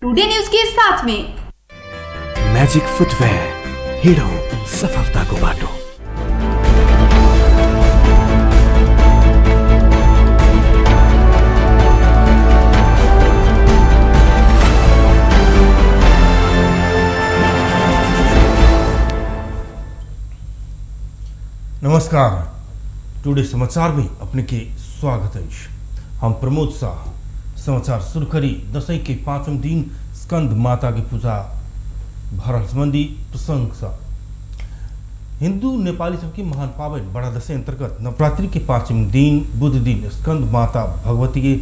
Today news के साथ में। म्याजिक फुटवेयर, हिँडौँ सफलताको बाटो। नमस्कार, टुडे समाचार में अपने के स्वागत है। हम प्रमोद शाह। समाचार शुरू करी दशैं के पांचम दिन स्कंद माता की पूजा भरल संबंधी प्रसंग सँ। हिंदू नेपाली सबके महान पावन बड़ा दशैं अंतर्गत नवरात्रि के पांचम दिन बुध दिन स्कंद माता भगवती के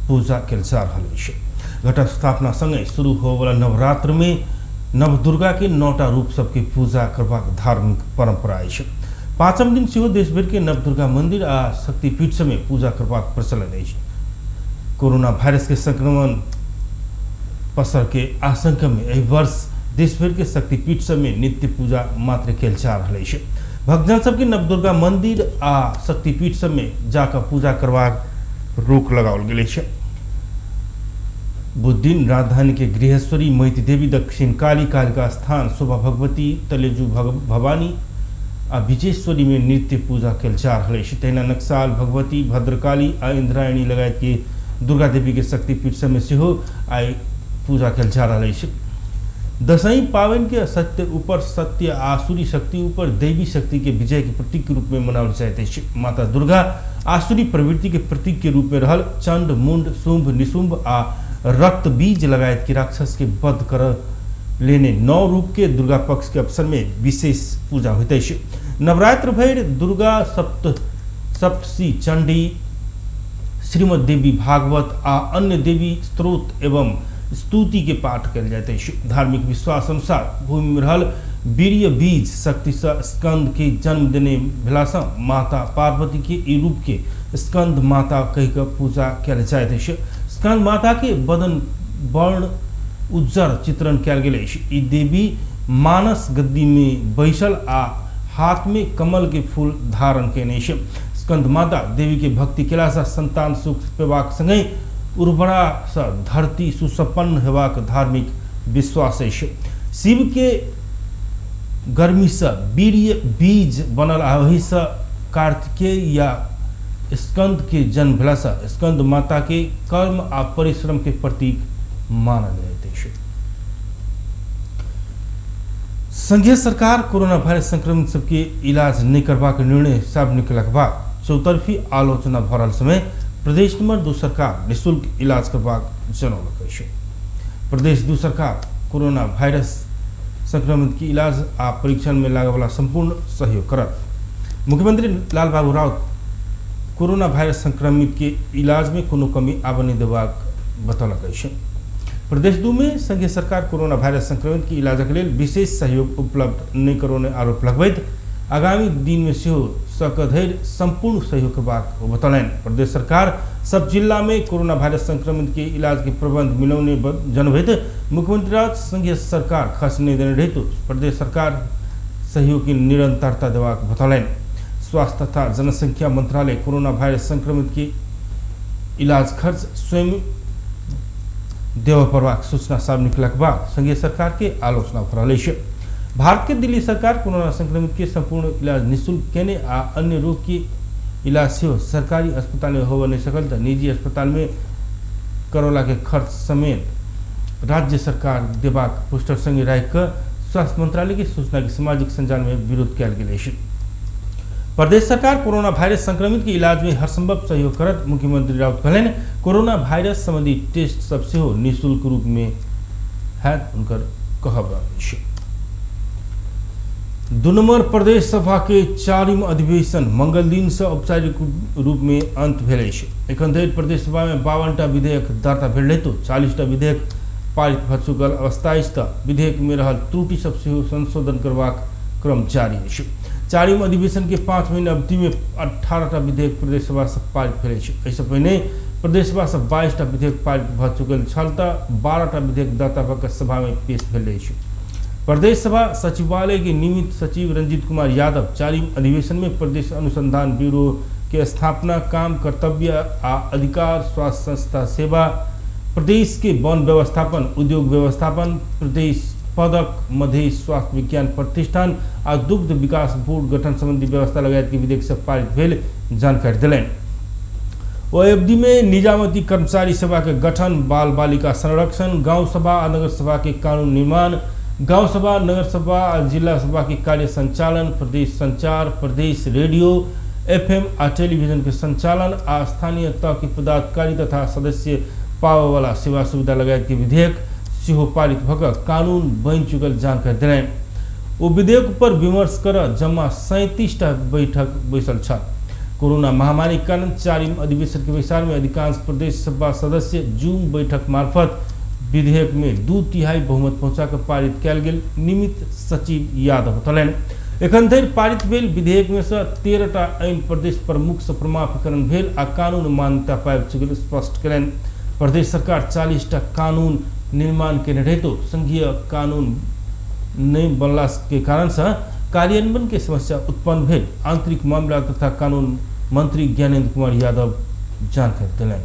पूजा कयल जा रहल अछि। घट स्थापना संगे शुरू होवला नवरात्र में नवदुर्गा के 9टा रूप सबके पूजा करबाक धार्मिक परंपरा अछि। पांचम दिन सेहो देशभरि के नवदुर्गा मंदिर आ शक्तिपीठ सब में पूजा करबाक प्रचलन अछि। कोरोना वायरस के संक्रमण पसर के आशंका में एहि वर्ष देशभरि के शक्तिपीठ सब में नित्य पूजा मात्र कयल जा रहल अछि। भक्तजन सबके नवदुर्गा मंदिर आ शक्तिपीठ सब में जाकर पूजा करबाक रोक लगाओल गेल अछि। बुध दिन राजधानी के गृहेश्वरी मैती देवी, दक्षिण काली, कालिका स्थान, शोभा भगवती, तलेजू भवानी आ विजेश्वरी में नित्य पूजा कयल जा रहल अछि। तहिना नक्साल भगवती, भद्रकाली आ इंद्रायणी लगायत के दुर्गा देवी के शक्तिपीठ सब में सेहो आइ पूजा कयल जा रहल अछि। दशैं पाबनि के सत्य ऊपर सत्य, आसुरी शक्ति ऊपर दैवी शक्ति के विजय के प्रतीक के रूप में मनाओल जाइत अछि। माता दुर्गा आसुरी प्रवृत्ति के प्रतीक के रूप में रहल चंड, मुंड, शुंभ, निशुंभ आ रक्त बीज लगायत के राक्षस के वध कर लेने 9 रूप के दुर्गा पक्ष के अवसर में विशेष पूजा होइत अछि। नवरात्र भरि दुर्गा सप्तशी, चंडी, श्रीमद् देवी भागवत आ अन्य देवी स्त्रोत एवं स्तुति के पाठ कयल जाइत अछि। धार्मिक विश्वास अनुसार भूमि में रहल वीर्य बीज शक्ति से स्कंद के जन्म देने भेला से माता पार्वती के ई रूप के स्कंद माता कहि के पूजा कयल जाइत अछि। स्कंद माता के बदन वर्ण उज्जर चित्रण कयल गेल अछि। ई देवी मानस गद्दी में बैसल आ हाथ में कमल के फूल धारण कयने अछि। स्कंद माता देवी के भक्ति केला से संतान सुख पेबाक संगहि उर्वरा से धरती सुसंपन्न हेबाक धार्मिक विश्वास अछि। शिव के गर्मी से वीर्य बीज बनल आ ओहि से कार्तिकेय या स्कंद के जन्म भेला से स्कंद माता के कर्म आ परिश्रम के प्रतीक मानल जाइत अछि। संघीय सरकार कोरोना वायरस संक्रमित सबके इलाज नहीं करबाक निर्णय सार्वजनिक केलाक बाद चौतरफी आलोचना भऽ रहल समय प्रदेश नंबर 2 सरकार निःशुल्क इलाज करबाक जनौलक अछि। प्रदेश 2 सरकार कोरोना वायरस संक्रमित के इलाज आ परीक्षण में लागयवला संपूर्ण सहयोग करत। मुख्यमंत्री लालबाबू राउत कोरोना वायरस संक्रमित के इलाज में कोनो कमी आबय नहि देबाक बतौलक अछि। प्रदेश 2 में संघीय सरकार कोरोना वायरस संक्रमित के इलाजक लेल विशेष सहयोग उपलब्ध नहि करौने आरोप लगबैत आगामी दिन में सेहो सकधरि संपूर्ण सहयोग करबाक ओ बतौलनि। प्रदेश सरकार सब जिला में कोरोना वायरस संक्रमित के इलाज के प्रबंध मिलौने जनबैत मुख्यमंत्री राउत संघीय सरकार खर्च नहि देने रहितो प्रदेश सरकार सहयोग के निरंतरता देबाक बतौलनि। स्वास्थ्य तथा जनसंख्या मंत्रालय कोरोना वायरस संक्रमित के इलाज खर्च स्वयं देबय पड़बाक सूचना सार्वजनिक केलाक बाद संघीय सरकार के आलोचना भऽ रहल अछि। भारत के दिल्ली सरकार कोरोना संक्रमित के संपूर्ण इलाज निःशुल्क केने आ अन्य रोग के इलाज सेहो सरकारी अस्पताल में होबय नहि सकल तऽ निजी अस्पताल में करौला के खर्च समेत राज्य सरकार देबाक पोस्टर संगे राखि कऽ स्वास्थ्य मंत्रालय के सूचना के सामाजिक संजाल में विरोध कयल गेल अछि। प्रदेश सरकार कोरोना वायरस संक्रमित के इलाज में हरसंभव सहयोग करत मुख्यमंत्री राउत कहलनि। कोरोना वायरस संबंधी टेस्ट सब सेहो निःशुल्क रूप में हैत हुनकर कहब अछि। 2 नंबर प्रदेश सभा के 4म अधिवेशन मंगल दिन से औपचारिक रूप में अंत भेल अछि। एखन धरि प्रदेश सभा में 52टा विधेयक दर्ता भेल रहितो 40टा विधेयक पारित भऽ चुकल अवस्था अछि तऽ विधेयक में रहल त्रुटि सब सेहो संशोधन करबाक क्रम जारी अछि। 4म अधिवेशन के 5 महीना अवधि में 18टा विधेयक प्रदेश सभा से पारित भेल अछि। एहिसँ पहिने प्रदेश सभा से 22टा विधेयक पारित भऽ चुकल छल तऽ 12टा विधेयक दर्ता भऽ कऽ सभा में पेश भेल अछि। प्रदेश सभा सचिवालय के नियमित सचिव रंजीत कुमार यादव 4म अधिवेशन में प्रदेश अनुसंधान ब्यूरो के स्थापना, काम, कर्तव्य आ अधिकार, स्वास्थ्य संस्था सेवा, प्रदेश के वन व्यवस्थापन, उद्योग व्यवस्थापन, प्रदेश पदक, मधेश स्वास्थ्य विज्ञान प्रतिष्ठान आ दुग्ध विकास बोर्ड गठन संबंधी व्यवस्था लगायत के विधेयक सब पारित भेल जानकारी देलनि। ओहि अवधि में निजामती कर्मचारी सभा के गठन, बाल बालिका संरक्षण, गांव सभा आ नगर सभा के कानून निर्माण, गांव सभा, नगर सभा आ जिला सभा के कार्य संचालन, प्रदेश संचार, प्रदेश रेडियो, एफएम आ टेलीविजन के संचालन आ स्थानीय तह के पदाधिकारी तथा सदस्य पावे वाला सेवा सुविधा लगायत के विधेयक सेहो पारित भऽ कऽ कानून बनि चुकल जानकारी देलनि। ओ विधेयक पर विमर्श कर जमा 37टा बैठक बैसल छल। कोरोना महामारी के कारण चारिम अधिवेशन के बैसार में अधिकांश प्रदेश सभा सदस्य जूम बैठक मार्फत विधेयक में 2/3 बहुमत पहुंचा कर पारित कयल गेल निमित्त सचिव यादव बतौलनि। एखन धरि पारित भेल विधेयक में से 13टा ऐन प्रदेश प्रमुख से प्रमाणीकरण भेल आ कानून मान्यता पाबि चुकल स्पष्ट कयलनि। प्रदेश सरकार 40टा कानून निर्माण केने रहितो संघीय कानून नहि बनला के कारण से कार्यान्वयन के समस्या उत्पन्न भेल आंतरिक मामला तथा कानून मंत्री ज्ञानेन्द्र कुमार यादव जानकारी देलनि।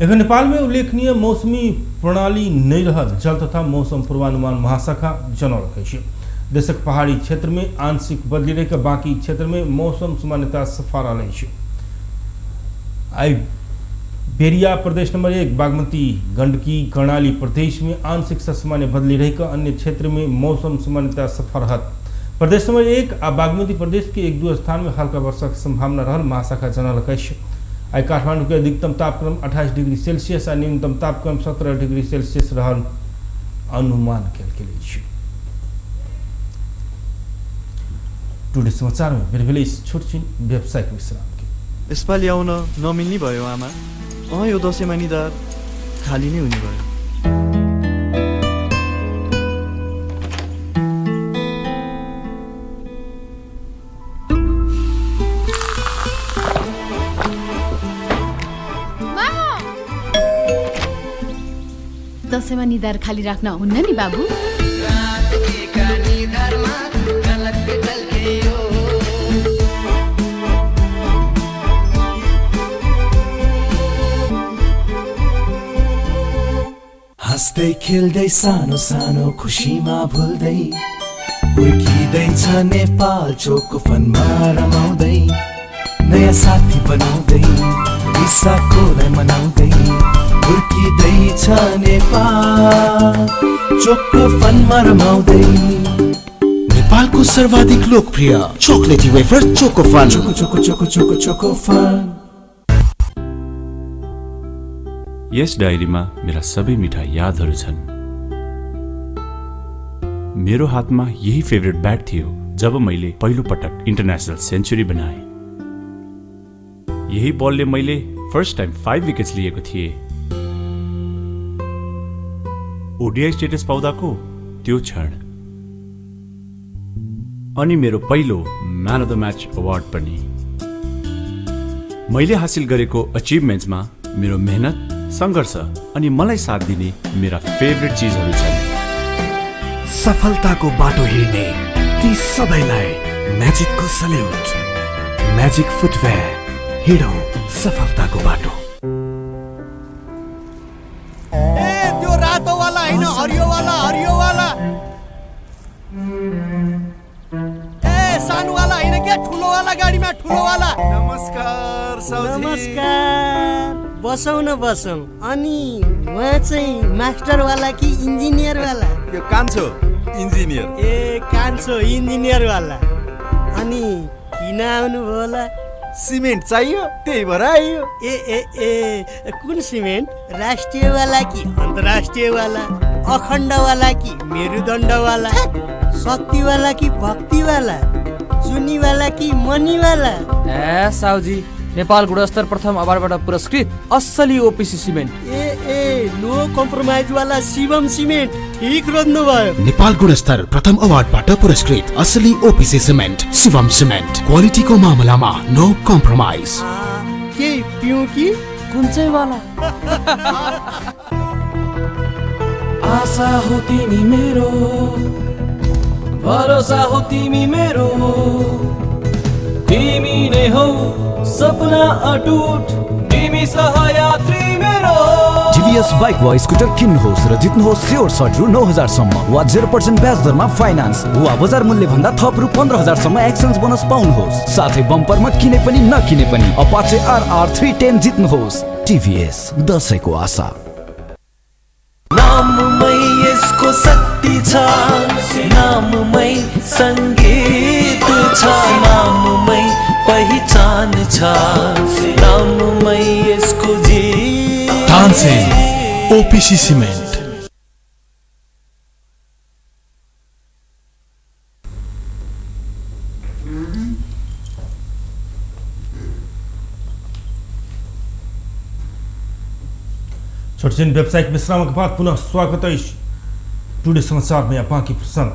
एखन नेपाल में उल्लेखनीय मौसमी प्रणाली नहीं रहल जल तथा मौसम पूर्वानुमान महाशाखा जनौलक अछि। देशक पहाड़ी क्षेत्र में आंशिक बदली रहि कऽ बाकी क्षेत्र में मौसम सामान्यतः सफा रहल अछि। आइ बेरिया प्रदेश नंबर 1, बागमती, गंडकी, कर्णाली प्रदेश में आंशिक से सामान्य बदली रहि कऽ अन्य क्षेत्र में मौसम सामान्यतः सफा रहत। प्रदेश नंबर 1 आ बागमती प्रदेश के 1-2 स्थान में हल्का वर्षा के संभावना रहल महाशाखा जनौलक अछि। आइ काठमांडू के अधिकतम तापक्रम 28 डिग्री सेल्सियस आ न्यूनतम तापक्रम 17 डिग्री सेल्सियस रहल अनुमान कयल गेल अछि। टुडे समाचार में बेर भेलै छोट छिन व्यावसायिक विश्राम के। यसपालि आउन नमिल्ने भयो आमा। अँ यो दसैँमा निधार खाली नै हुने भयो। दसैँमा निधार खाली राख्न हुन्न नि बाबु। हाँस्दै खेल्दै सानो सानो खुसीमा भुल्दै हुर्किँदैछ नेपाल चोकोफनमा रमाउँदै नयाँ साथी बनाउँदै रिसाकोलाई मनाउँदै हुर्किँदैछ नेपाल चोकोफनमा रमाउँदै। नेपालको सर्वाधिक लोकप्रिय चोकलेटी wafer Chocofun. Choco choco choco choco Chocofun. यस डायरीमा मेरा सबै मिठा यादहरू छन्। मेरो हातमा यही फेभरेट ब्याट थियो जब मैले पहिलो पटक इन्टरनेसनल सेन्चुरी बनाएँ। यही बलले मैले फर्स्ट टाइम 5 विकेट्स लिएको थिएँ। ओडिआई स्टेटस पाउँदाको त्यो क्षण अनि मेरो पहिलो man of the match award पनि। मैले हासिल गरेको अचिभमेन्ट्समा मेरो मेहनत, सङ्घर्ष अनि मलाई साथ दिने मेरा फेभरेट चिजहरू छन्। सफलताको बाटो हिँड्ने ती सबैलाई म्याजिकको सल्युट। म्याजिक फुटवेयर, हिँडौँ सफलताको बाटो। ए त्यो रातोवाला होइन, हरियोवाला, हरियोवाला। ए सानोवाला होइन क्या, ठुलोवाला गाडीमा, ठुलोवाला। नमस्कार साउजी। नमस्कार, बसौँ न बसौँ। अनि उहाँ चाहिँ मास्टरवाला कि इन्जिनियरवाला? यो कान्छो इन्जिनियर। ए कान्छो इन्जिनियरवाला। अनि किन आउनुभयो होला? सिमेन्ट चाहियो त्यही भएर आइयो। ए ए ए कुन सिमेन्ट? राष्ट्रियवाला कि अन्तर्राष्ट्रियवाला? अखण्डवाला कि मेरुदण्डवाला? शक्तिवाला कि भक्तिवाला? जुनीवाला कि मनीवाला? ए साउजी, नेपाल गुणस्तर प्रथम अवार्डबाट पुरस्कृत असली ओपिसी सिमेन्ट। ए ए नो कम्प्रोमाइज वाला शिवम सिमेन्ट, ठिक रोज्नु भयो। नेपाल गुणस्तर प्रथम अवार्डबाट पुरस्कृत असली ओपिसी सिमेन्ट शिवम सिमेन्ट। क्वालिटीको मामलामा नो कम्प्रोमाइज। के पिउँ कि कुन चाहिँ वाला? आशा हो तिमी मेरो, भरोसा हो तिमी मेरो, तिमी नै हौ सपना अटुट, तिमी सहयात्री। मेरो। टिभीएस बाइक वा स्कुटर किन्नुहोस् र जित्नुहोस् स्योर सर्ट रु 9,000 सम्म वा 0% ब्याज दरमा फाइनान्स वा बजार मूल्य भन्दा थप रु 15,000 सम्म एक्सचेन्ज बोनस पाउनुहोस्। साथै बम्परमा किने पनि नकिने पनि अपाचे आरआर 310 जित्नुहोस्। टिभीएस, दशैंको आशा। नाममै यसको शक्ति छ, नाममै सङ्गीत छ, नाममै पहिचान छ, नाममै यसको जीत। Tansen OPC cement. छोटछिन व्यावसायिक विश्रामको बाद पुनः स्वागत अछि टुडे समाचार में। बाकी प्रसंग,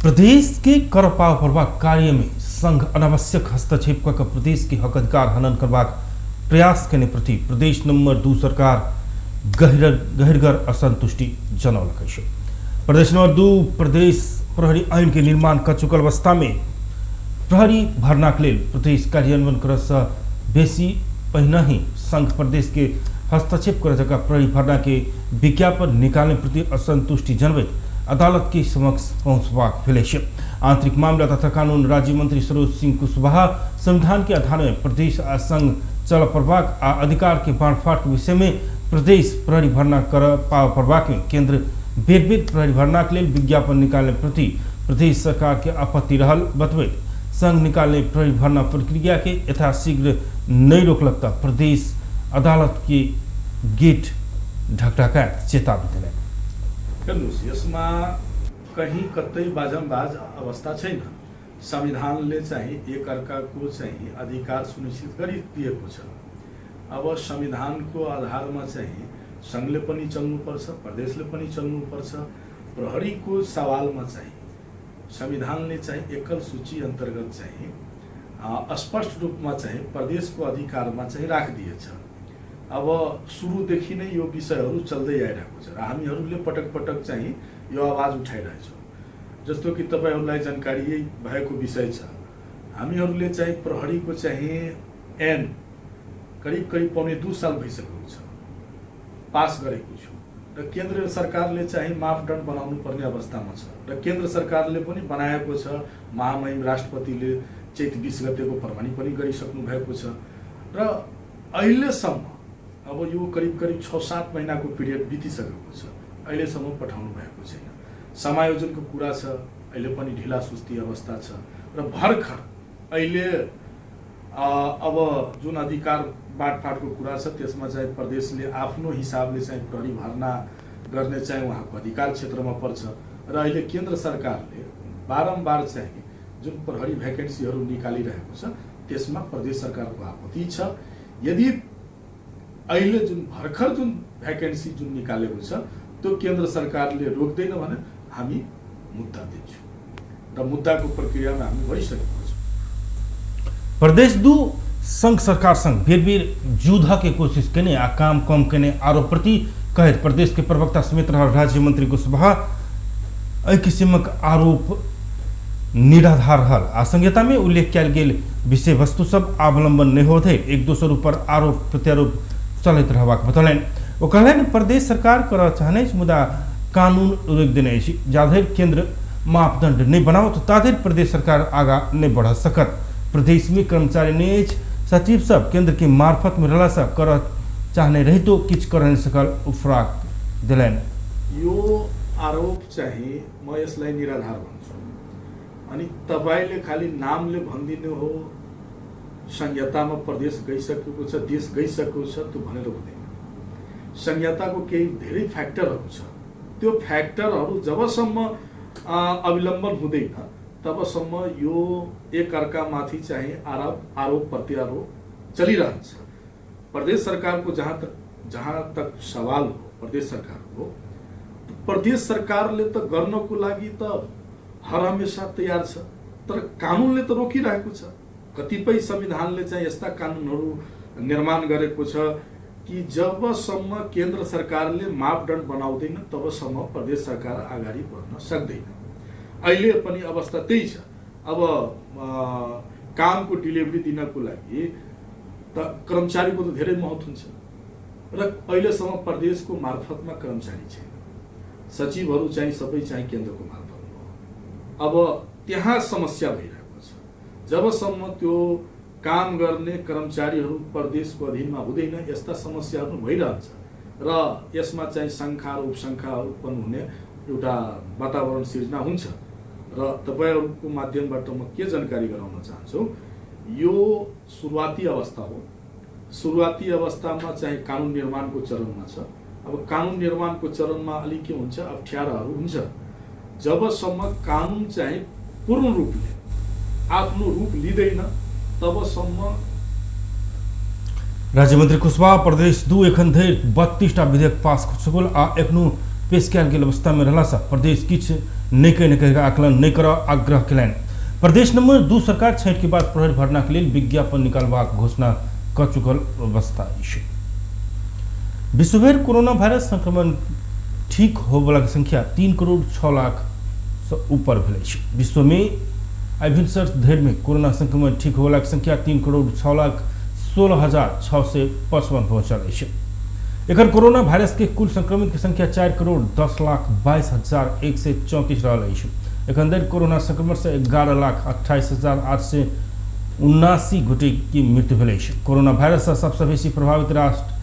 प्रदेश के कर पाव पड़बाक कार्य में संघ अनावश्यक हस्तक्षेप कऽ प्रदेश के हक अधिकार हनन करबाक प्रयास केने प्रति प्रदेश नंबर 2 सरकार गहिरगर असंतुष्टि जनौलक अछि। प्रदेश नंबर 2 प्रदेश प्रहरी ऐन के निर्माण क चुकल अवस्था में प्रहरी भरनाक लेल प्रदेश कार्यान्वयन करऽ सँ बेसी पहिने ही संघ प्रदेश के हस्तक्षेप कर जगह प्रहरी भरना के विज्ञापन निकालने प्रति असंतुष्टि जनबैत अदालत के समक्ष पहुंचबाक भेल अछि। आंतरिक मामला तथा कानून राज्य मंत्री सरोज सिंह कुशवाहा संविधान के आधार में प्रदेश आ संघ चल पड़बाक आ अधिकार के बांटफाट के विषय में प्रदेश प्रहरी भरना कर पाव पड़बाक में केंद्र बेर बेर प्रहरी भरना के लेल विज्ञापन निकालने प्रति प्रदेश सरकार के आपत्ति रहल बतबैत संघ निकालने प्रहरी भरना प्रक्रिया के यथाशीघ्र नहीं रोकलक त प्रदेश अदालत के गेट ढकढकाइत चेतावनी देलनि। हेर्नुहोस्, यसमा कहीँ कतै बाजमबाज अवस्था छैन। संविधानले चाहिँ एकअर्काको चाहिँ अधिकार सुनिश्चित गरिदिएको छ। अब संविधानको आधारमा चाहिँ सङ्घले पनि चल्नुपर्छ, प्रदेशले पनि चल्नुपर्छ। प्रहरीको सवालमा चाहिँ संविधानले चाहिँ एकल सूची अन्तर्गत चाहिँ स्पष्ट रूपमा चाहिँ प्रदेशको अधिकारमा चाहिँ राखिदिएछ। अब सुरुदेखि नै यो विषयहरू चल्दै आइरहेको छ र हामीहरूले पटक पटक चाहिँ यो आवाज उठाइरहेछौँ। जस्तो कि तपाईँहरूलाई जानकारी भएको विषय छ, हामीहरूले चाहिँ प्रहरीको चाहिँ ऐन करिब करिब 1.75 साल भइसकेको छ पास गरेको छु र केन्द्र सरकारले चाहिँ मापदण्ड बनाउनु पर्ने अवस्थामा छ र केन्द्र सरकारले पनि बनाएको छ। महामहिम राष्ट्रपतिले चैत 20 गतेको प्रमाणित पनि गरिसक्नु भएको छ र अहिलेसम्म अब यो करिब करिब 6-7 महिनाको पिरियड बितिसकेको छ, अहिलेसम्म पठाउनु भएको छैन। समायोजनको कुरा छ, अहिले पनि ढिला सुस्ती अवस्था छ र भर्खर अहिले अब जुन अधिकार बाँडफाँडको कुरा छ त्यसमा चाहिँ प्रदेशले आफ्नो हिसाबले चाहिँ प्रहरी भर्ना गर्ने चाहिँ उहाँको अधिकार क्षेत्रमा पर्छ र अहिले केन्द्र सरकारले बारम्बार चाहिँ जुन प्रहरी भ्याकेन्सीहरू निकालिरहेको छ त्यसमा प्रदेश सरकारको आपत्ति छ। यदि अहिले जुन भर्खर जुन भ्याकेन्सी जुन निकालेको छ त्यो केन्द्र सरकारले रोक्दैन भने हामी मुद्दा दिन्छौँ र मुद्दाको प्रक्रियामा हामी भइसकेको छौँ। प्रदेश 2 संघ सरकार संग बेर बेर जुधा के कोशिश केने आ काम कम केने आरोप प्रति कहैत प्रदेश के प्रवक्ता समेत रहल राज्य मंत्री कुशवाहा एहि किसिमक आरोप निराधार रहल आ संहिता में उल्लेख कयल गेल विषय वस्तु सब अवलंबन नहीं होते एक दोसर ऊपर आरोप प्रत्यारोप चलैत रहबाक बतौलनि। ओ कहलनि प्रदेश सरकार करऽ चाहने मुदा कानून रोकि देने अछि, जाधरि केंद्र मापदंड नहीं बनाओत ताधरि प्रदेश सरकार आगा नहीं बढ़ सकत। प्रदेश में कर्मचारी नहीं अछि, सचिव सब केंद्र के मार्फत में रहला से करऽ चाहने रहितो किछु कर नहीं सकल उफराक देलनि। यो आरोप चाहिँ म यसलाई निराधार भन्छु। अनि तपाईले खालि नामले भनिदिनु हो संहितामा प्रदेश गइसकेको छ, देश गइसकेको छ त्यो भनेर हुँदैन। संहिताको केही धेरै फ्याक्टरहरू छ, त्यो फ्याक्टरहरू जबसम्म अवलम्बन हुँदैन तबसम्म यो एकअर्कामाथि चाहिँ आरोप प्रत्यारोप चलिरहन्छ। प्रदेश सरकारको जहाँ तक सवाल हो प्रदेश सरकारको, प्रदेश सरकारले त गर्नको लागि त हर हमेसा तयार छ, तर कानुनले त रोकिरहेको छ। कतिपय संविधानले चाहिँ यस्ता कानुनहरू निर्माण गरेको छ कि जबसम्म केन्द्र सरकारले मापदण्ड बनाउँदैन तबसम्म प्रदेश सरकार अगाडि बढ्न सक्दैन। अहिले पनि अवस्था त्यही छ। अब कामको डेलिभरी दिनको लागि त कर्मचारीको त धेरै महत्त्व हुन्छ र अहिलेसम्म प्रदेशको मार्फतमा कर्मचारी छैन, सचिवहरू चाहिँ सबै चाहिँ केन्द्रको मार्फतमा हो। अब त्यहाँ समस्या भइरहेको छ। जबसम्म त्यो काम गर्ने कर्मचारीहरू प्रदेशको अधीनमा हुँदैन यस्ता समस्याहरू भइरहन्छ र यसमा चाहिँ शङ्का र उपशङ्का उत्पन्न हुने एउटा वातावरण सिर्जना हुन्छ। र तपाईहरूको माध्यमबाट म के जानकारी गराउन चाहन्छु, यो सुरुवाती अवस्था हो। सुरुवाती अवस्थामा चाहिँ कानुन निर्माणको चरणमा छ। अब कानुन निर्माणको चरणमा अलिक के हुन्छ, अप्ठ्याराहरू हुन्छ। जबसम्म कानुन चाहिँ पूर्ण रूपले आफ्नो रूप लिँदैन तबसम्म राज्यमंत्री कुशवाहा प्रदेश 2 एखन धरि 32टा विधेयक पास कऽ चुकल आ एखनो पेश कयल गेल अवस्था में रहला सँ प्रदेश किछु नहि कहि आकलन नहि करऽ आग्रह कयलनि। प्रदेश नंबर 2 सरकार छठि के बाद प्रहरी भरना के लेल विज्ञापन निकालबाक घोषणा कऽ चुकल अवस्था अछि। विश्वभरि कोरोना वायरस संक्रमण ठीक होबला के संख्या 3 करोड़ 6 लाख से ऊपर भेल अछि। विश्व में आइ भिनसर धरि में कोरोना संक्रमण ठीक होबला के संख्या 3 करोड़ 6 लाख 16,655 पहुँचल अछि। एखन कोरोना वायरस के कुल संक्रमित के संख्या 4 करोड़ 10 लाख 22,134 रहल अछि। एखन धरि कोरोना संक्रमण से 11,28,879 गोटे की मृत्यु भेल अछि। कोरोना वायरस से सबसे बेसी प्रभावित राष्ट्र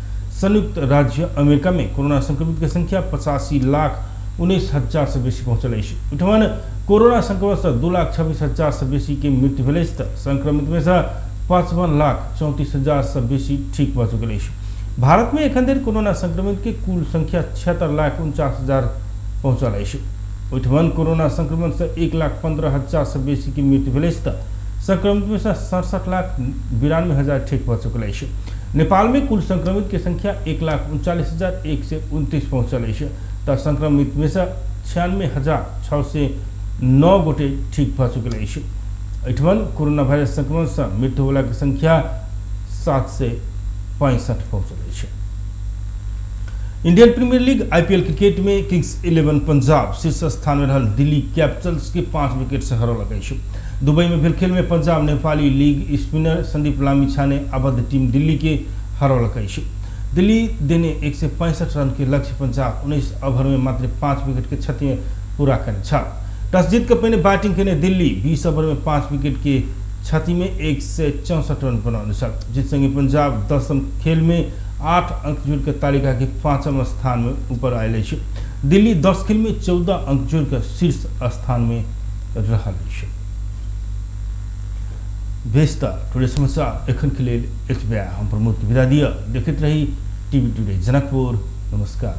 संयुक्त राज्य अमेरिका में कोरोना संक्रमित के संख्या 85,19,000 से बेसी पहुँचल अछि। ओहिठाम कोरोना संक्रमण से 2,26,000 से बेसी के मृत्यु भेल अछि त संक्रमित में से 55,34,000 से बेसी ठीक भऽ चुकल अछि। भारत में एखन धरि कोरोना संक्रमित के कुल संख्या 76,49,000 पहुँचल अछि। ओहिठाम कोरोना संक्रमण से 1,15,000 से बेसी के मृत्यु भेल अछि त संक्रमित में से 67,92,000 ठीक भऽ चुकल अछि। नेपाल में कुल संक्रमित के संख्या 1,39,129 पहुँचल अछि त संक्रमित में से 96,609 गोटे ठीक भऽ चुकल अछि। एहिठाम कोरोना वायरस संक्रमण से मृत्यु होला के संख्या 765 पहुँचल अछि। Indian Premier League IPL cricket में किंग्स 11 पंजाब शीर्ष स्थान में रहल दिल्ली कैपिटल्स के 5 विकेट से हरौलक अछि। दुबई में भेल खेल में पंजाब नेपाली लीग स्पिनर संदीप लामिछाने आबद्ध टीम दिल्ली के हरौलक अछि। दिल्ली देने 165 रन के लक्ष्य पंजाब 19 ओवर में मात्र 5 विकेट के क्षति में पूरा करने छल। टॉस जीत के पहिने बैटिंग केने दिल्ली 20 ओवर में 5 विकेट के क्षति में 164 रन बनौने छल। जीत संगे पंजाब 10म खेल में 8 अंक जोड़िकऽ तालिका के 5म स्थान में ऊपर आयल अछि। दिल्ली 10 खेल में 14 अंक जोड़िकऽ शीर्ष स्थान में रहल अछि। बेस त टुडे समाचार एखन के लेल एतबे। हम प्रमोद के विदा दिअ। देखैत रही टीवी टुडे जनकपुर। नमस्कार।